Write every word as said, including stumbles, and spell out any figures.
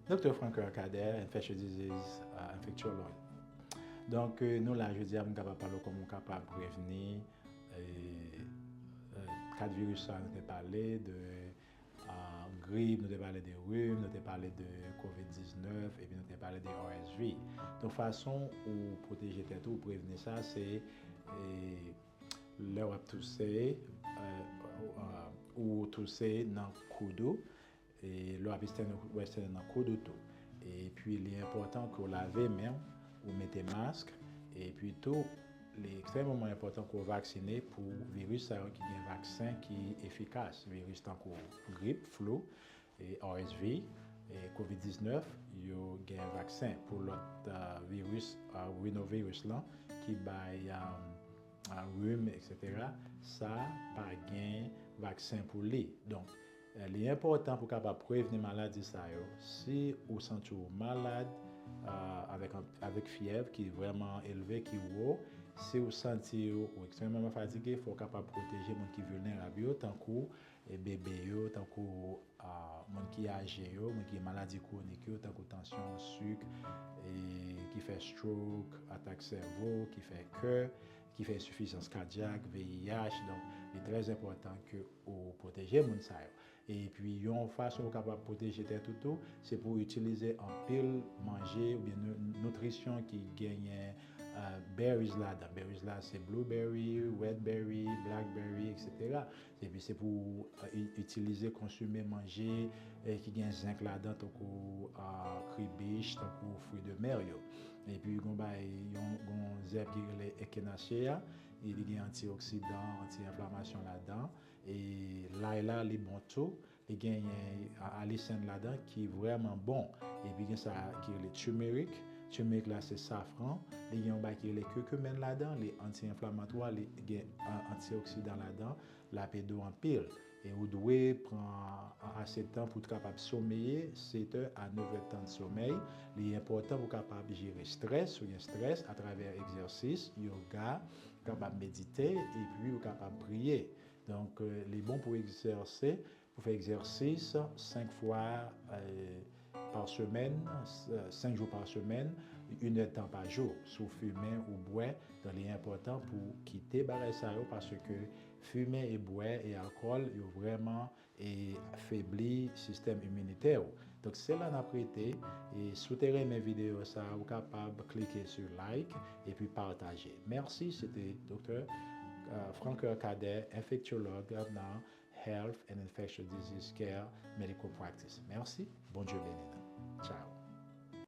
Doktè Francoeur Cadet, infectious disease, uh, infectiologist. Donk, euh, nou la jodi a, nou kapab pale kòman ou kapab prevni, euh, euh, kat viris sa nou te pale de, euh, grip, nou te pale de rhum, nou te pale de kovid diznèf, epi nou te pale de R S V. Donk, fason ou pwoteje tèt ou, ou prevni sa, se, e, lè w ap touse, euh, euh, ou touse nan koud ou, e lè w ap estène, ou estène nan koud ou tou. Epi, li enpòtan ke w lave men w, ou mete mask, epi tou, li ekstrèmeman enpòtan ke w vaksine pou viris sa yo ki gen vaksen ki efikas, viris tankou grip, flou, e R S V, e kovid diznèf, yo gen vaksen. Pou lòt, euh, viris, euh, rhinovirus lan, ki bay, euh, euh, rhum, et cetera, sa pa gen vaksen pou li. Donk, euh, li enpòtan pou kapab prevni maladi sa yo. Si ou santi w malad, euh, avèk, avèk fyèv ki vrèman elve, ki wo, si ou santi ou ekstrèmeman fatige, fò w kapab pwoteje moun ki vilnerab yo, tankou, e, bebe yo, tankou, a, moun ki aje yo, moun ki gen maladi kwonik yo, tankou tansyon, sik, e, ki fè stroke, atak sèvo, ki fè kè, ki fè ensifizans kadyak, V I H. Donk, li trè enpòtan ke ou pwoteje moun sa yo. Epi, yon fason ou kapab pwoteje tèt ou tou, se pou itilize anpil manje oubyen nou-, nitrisyon ki genyen, euh, berries ladan. Berries la, se blueberry, red berry, blackberry, et cetera. Epi se pou, euh, i-, itilize, konsime manje, eh, ki gen zenk ladan, tankou, euh, kribich, tankou fruits de mer yo. Epi gon bay, yon, gon zèb ki rele echinacea, e li gen antioksidan, anti-enflamasyon ladan. E lay la, li bon tou. Li genyen a-, allicin ladan ki vrèman bon. Epi gen sa ki rele turmeric. Turmeric la, se safran. Li gen yon bay ki rele curcumin ladan. Li anti-enflamatwa, li gen, a-, antioksidan ladan. L ap ede w anpil. E ou dwe pran a-, ase tan pou w kapab someye, sèt è a nèf è tan de somèy. Li enpòtan pou w kapab jere strès, ou gen strès, atravè egzèsis, yoga, kapab medite, epi ou kapab priye. Donk, euh, li bon pou egzèse, pou fè egzèsis senk fwa, euh, pa semèn, s-, senk jou pa semèn, inèdtan pa jou. Si w fimen ou bwè, donk li enpòtan pou w kite bagay sa yo, paske fimen e bwè e alkòl, yo vrèman, e, febli sistèm iminitè w. Donk, se la n ap rete. E si w te renmen videyo sa a, ou kapab klike sou like epi pataje. Mèsi, se te Doktè, euh, Francoeur Cadet, enfektyològ nan Health and Infectious Disease Care Medical Practice. Mèsi, Bondye beni nou.